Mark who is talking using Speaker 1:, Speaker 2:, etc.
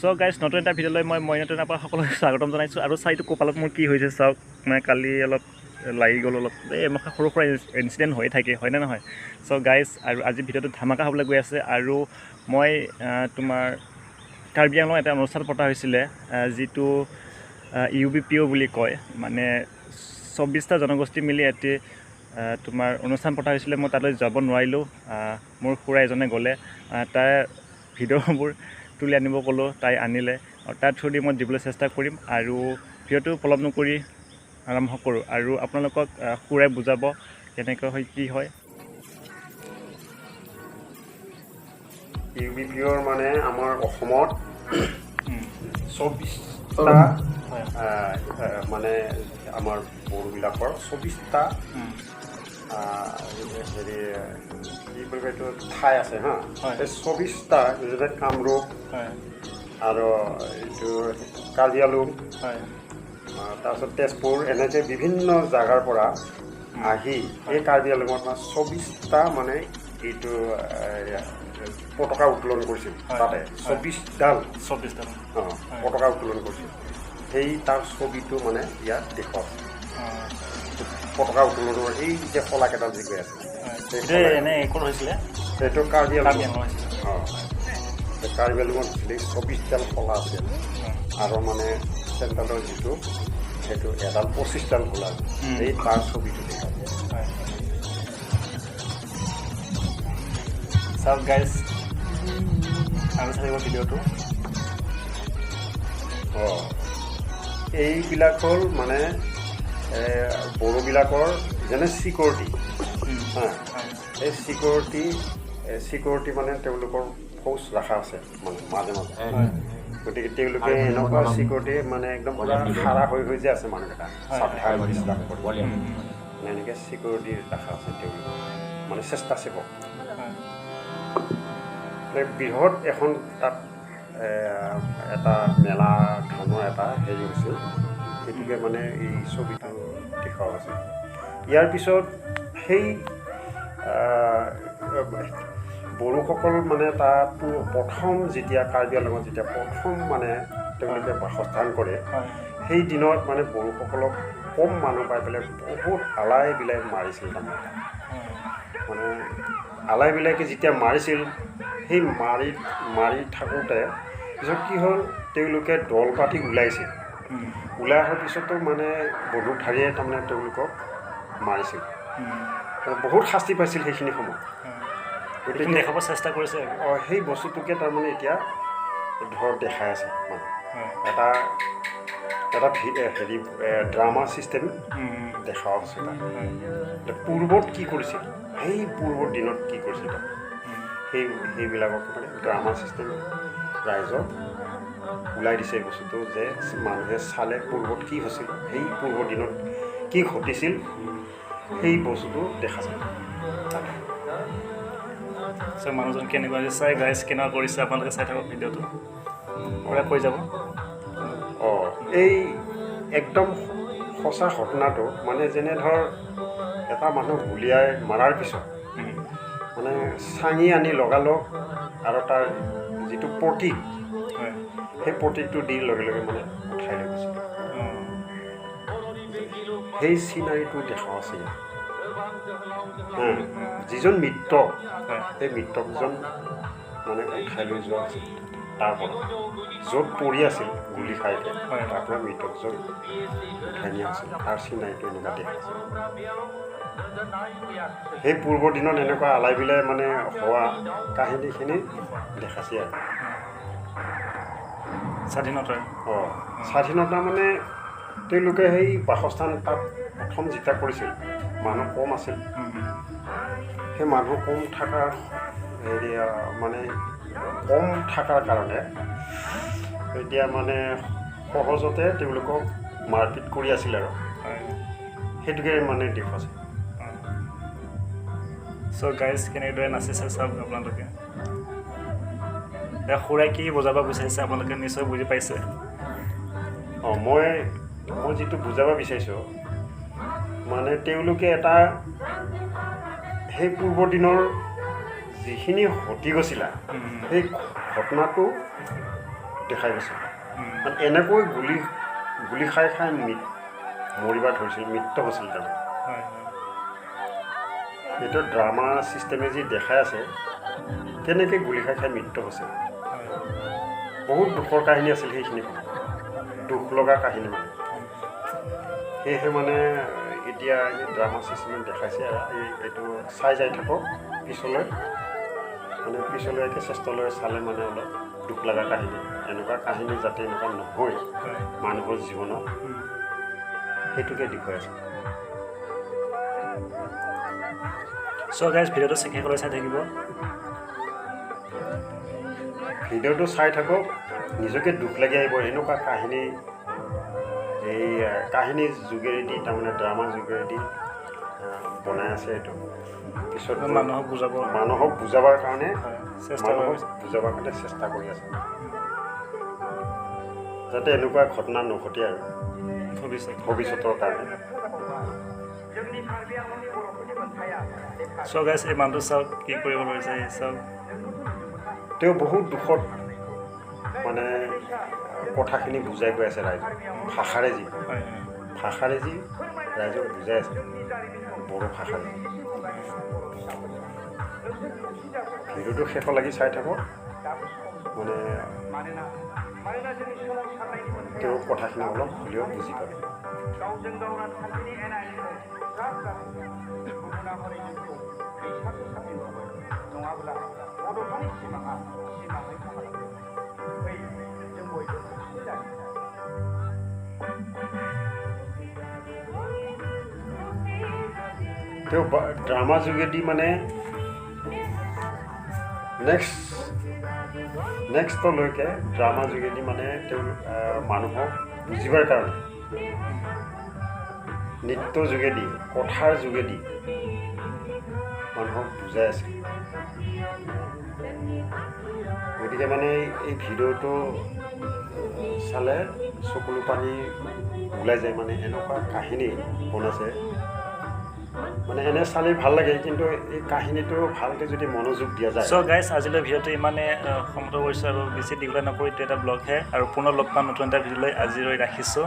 Speaker 1: চ' guys, নতুন এটা ভিডিঅ'লৈ মই মইনাটো পৰা সকলোকে স্বাগতম জনাইছোঁ। আৰু চাইটো কপালত মোৰ কি হৈছে চাওক, মানে কালি অলপ লাগি গ'ল অলপ, এই এনেকুৱা সৰু সুৰা ইনচিডেণ্ট হৈয়ে থাকে, হয়নে নহয়? চ' গাইজ, আৰু আজি ভিডিঅ'টো ধামাকা হ'বলৈ গৈ আছে। আৰু মই তোমাৰ কাৰ্বি আংলং এটা অনুষ্ঠান পতা হৈছিলে, যিটো ইউ বি পি অ' বুলি কয়, মানে 24টা জনগোষ্ঠী মিলি এটি তোমাৰ অনুষ্ঠান পতা হৈছিলে। মই তালৈ যাব নোৱাৰিলোঁ, মোৰ খুৰা এজনে গ'লে, তাৰ ভিডিঅ'বোৰ তুলি আনিব ক'লোঁ, তাই আনিলে আৰু তাৰ থ্ৰুদি মই দিবলৈ চেষ্টা কৰিম। আৰু ভিডিঅ'টো পলম নকৰি আৰম্ভ কৰোঁ আৰু আপোনালোকক খুৰাই বুজাব কেনেকৈ হয় কি হয়।
Speaker 2: ইউ বি পি অ'ৰ মানে আমাৰ অসমত 24টা মানে আমাৰ বড়োবিলাকৰ 24টা হেৰি কি বুলি কয় এইটো ঠাই আছে হা, এই 24টা যেনে কামৰূপ আৰু এইটো কাৰ্বি আংলং, তাৰপিছত তেজপুৰ, এনেকৈ বিভিন্ন জেগাৰ পৰা আহি এই কাৰ্বি আংলঙত মানে 24টা মানে এইটো পতাকা উত্তোলন কৰিছিল। তাতে 24ডাল
Speaker 1: 24ডাল
Speaker 2: অঁ পতাকা উত্তোলন কৰিছিল। সেই তাৰ ছবিটো মানে ইয়াত দেখুওৱা হৈছে। পতাকা উত্তোলনৰ এই যে শলাকেইডাল যি গৈ আছে,
Speaker 1: হৈছিলে
Speaker 2: সেইটো কাৰ্বি আংলং। অঁ, কাৰ্বি আংলঙত হৈছিলে, 24ডাল শলা আছিল। আৰু মানে চেণ্ট্ৰেলৰ যিটো সেইটো এডাল 25ডাল শলা, এই তাৰ ছবিটো দেখা
Speaker 1: যায়। চাওক গাইজ, আৰু চাই ভিডিঅ'টো।
Speaker 2: অঁ, এইবিলাক হ'ল মানে বড়োবিলাকৰ যেনে চিকিউৰিটি, হা, এই চিকিউৰিটি মানে তেওঁলোকৰ ফৌজ ৰখা আছে মানে মাজে মাজে। গতিকে তেওঁলোকে এনেকুৱা চিকিউৰিটি মানে একদম পূৰা খাৰা হৈ হৈ যে আছে মানুহকেইটা, সাৱধান বিশ্বাস কৰি মানে এনেকৈ চিকিউৰিটি ৰখা আছে তেওঁলোকৰ, মানে স্বেচ্ছাসেৱক। বৃহৎ এখন তাত এটা মেলা ধৰণৰ এটা হেৰি হৈছিল, সেইটোকে মানে এই ছবিটো দেখুওৱা হৈছিল। ইয়াৰ পিছত সেই বড়োসকল মানে তাত প্ৰথম যেতিয়া কাৰ্বি আংলঙত যেতিয়া প্ৰথম মানে তেওঁলোকে বাসস্থান কৰে, সেই দিনত মানে বড়োসকলক কম মানুহ পাই পেলাই বহুত আলাই বিলাই মাৰিছিল। তাৰমানে মানে আলাই বিলাকে যেতিয়া মাৰিছিল, সেই মাৰি মাৰি থাকোঁতে পিছত কি হ'ল, তেওঁলোকে দল পাতি ওলাইছিল। ওলাই অহাৰ পিছতো মানে বন্দুকধাৰীয়ে তাৰমানে তেওঁলোকক মাৰিছিল, বহুত শাস্তি পাইছিল সেইখিনি সময়ত।
Speaker 1: গতিকে দেখাব চেষ্টা কৰিছে।
Speaker 2: অঁ, সেই বস্তুটোকে তাৰমানে এতিয়া ধৰ দেখাই আছে, মানে এটা এটা হেৰি ড্ৰামা ছিষ্টেম দেখুওৱা হৈছে তাত। পূৰ্বত কি কৰিছিল, সেই পূৰ্বৰ দিনত কি কৰিছিল তাত, সেইবিলাকক মানে ড্ৰামা ছিষ্টেম ৰাইজক ওলাই দিছে এই বস্তুটো, যে মানুহে চালে পূৰ্বত কি হৈছিল, সেই পূৰ্বৰ দিনত কি ঘটিছিল, সেই বস্তুটো দেখা যায়।
Speaker 1: চ' মানুহজন কেনেকুৱা চাই গাইজ, কেনেকুৱা কৰিছে আপোনালোকে চাই থাকক ভিডিঅ'টো, পূৰা কৈ যাব।
Speaker 2: অঁ, এই একদম সঁচা ঘটনাটো মানে যেনে ধৰ এটা মানুহ গুলীয়াই মৰাৰ পিছত মানে চাঙি আনি লগালগ আৰু তাৰ যিটো প্ৰতীক, সেই প্ৰতীকটো দি লগে লগে মানে উঠাই লৈ গৈছিল, সেই চিনাৰীটো দেখুওৱা আছে। যিজন মৃতক, সেই মৃতকজন মানে উঠাই লৈ যোৱা হৈছিল তাৰ পৰা, য'ত পৰি আছিল গুলি খাই তাৰ পৰা মৃতকজন উঠাই নিয়া হৈছিল, তাৰ চিনাৰীটো এনেকুৱা দেখাইছিল। সেই পূৰ্বৰ দিনত এনেকুৱা আলাই বিলাই মানে হোৱা কাহিনীখিনি দেখাইছে। আৰু
Speaker 1: স্বাধীনতাৰ,
Speaker 2: অঁ, স্বাধীনতা মানে তেওঁলোকে সেই বাসস্থান তাত প্ৰথম যেতিয়া কৰিছিল, মানুহ কম আছিল। সেই মানুহ কম থকাৰ হেৰি মানে কম থকাৰ কাৰণে এতিয়া মানে সহজতে তেওঁলোকক মাৰপিট কৰি আছিল আৰু সেইটোকে মানে দেখুৱাইছে।
Speaker 1: চ' গাইজ, কেনেদৰে নাচিছে চাওক আপোনালোকে। খুৰাই কি বুজাব বিচাৰিছে আপোনালোকে নিশ্চয় বুজি পাইছে।
Speaker 2: অঁ, মই যিটো বুজাব বিচাৰিছোঁ মানে তেওঁলোকে এটা সেই পূৰ্বৰ দিনৰ যিখিনি ঘটি গৈছিলা, সেই ঘটনাটো দেখাই গৈছে। মানে এনেকৈ গুলি গুলি খাই খাই মৰিব ধৰিছিল, মৃত্যু হৈছিল তাৰমানে। এইটো ড্ৰামা চিষ্টেমে যি দেখাই আছে, কেনেকৈ গুলি খাই খাই মৃত্যু হৈছে, বহুত দুখৰ কাহিনী আছিল সেইখিনি সময়ত, দুখ লগা কাহিনী মানে। সেয়েহে মানে এতিয়া এই ড্ৰামা চিষ্টেমত দেখাইছে, এইটো চাই যাই থাকক পিছলৈ, মানে পিছলৈ একে চেষ্টালৈ চালে মানে অলপ দুখ লগা কাহিনী, এনেকুৱা কাহিনী যাতে এনেকুৱা নহয় মানুহৰ জীৱনত, সেইটোকে দেখুৱাই আছে।
Speaker 1: চ' গাইজ, ভিডিঅ'টো শেষলৈ চাই থাকিব।
Speaker 2: ভিডিঅ'টো চাই থাকক, নিজকে দুখ লাগি আহিব। এনেকুৱা কাহিনী, এই কাহিনীৰ যোগেদি তাৰমানে ড্ৰামাৰ যোগেদি বনাই আছে এইটো। পিছত
Speaker 1: মানুহক বুজাব,
Speaker 2: মানুহক বুজাবৰ কাৰণে চেষ্টা কৰি আছে, যাতে এনেকুৱা ঘটনা নঘটে আৰু ভৱিষ্যতৰ কাৰণে।
Speaker 1: চ' গাইজ, এই মানুহটো চাওক কি কৰিব ধৰিছে, চাওক।
Speaker 2: তেওঁ বহুত দুখত মানে কথাখিনি বুজাই গৈ আছে ৰাইজক, ভাষাৰে যি ভাষাৰে যি ৰাইজক বুজাই আছে, বড়ো ভাষাৰে। ভিডিঅ'টো শেষ লাগি চাই থাকক, মানে তেওঁৰ কথাখিনি অলপ হ'লেও বুজি পাব। তেওঁ ড্ৰামা যোগেদি মানে নেক্সটলৈকে ড্ৰামা যোগেদি মানে তেওঁ মানুহক বুজিবৰ কাৰণে নৃত্য যোগেদি, কথাৰ যোগেদি মানুহক বুজাই আছে। গতিকে মানে এই ভিডিঅ'টো চালে চকুলো পানী ওলাই যায়, মানে এনেকুৱা কাহিনী বনাইছে, মানে এনে চালে ভাল লাগে, কিন্তু এই কাহিনীটো ভালকৈ যদি মনোযোগ দিয়া যায়।
Speaker 1: চ' গাইজ, আজিলৈ ভিডিঅ'টো ইমানে সমাপ্ত কৰিছোঁ আৰু বেছি দীঘলীয়া নকৰি, এইটো এটা ব্লগহে, আৰু পুনৰ লগ পাম নতুন এটা ভিডিঅ'লৈ। আজিলৈ ৰাখিছোঁ।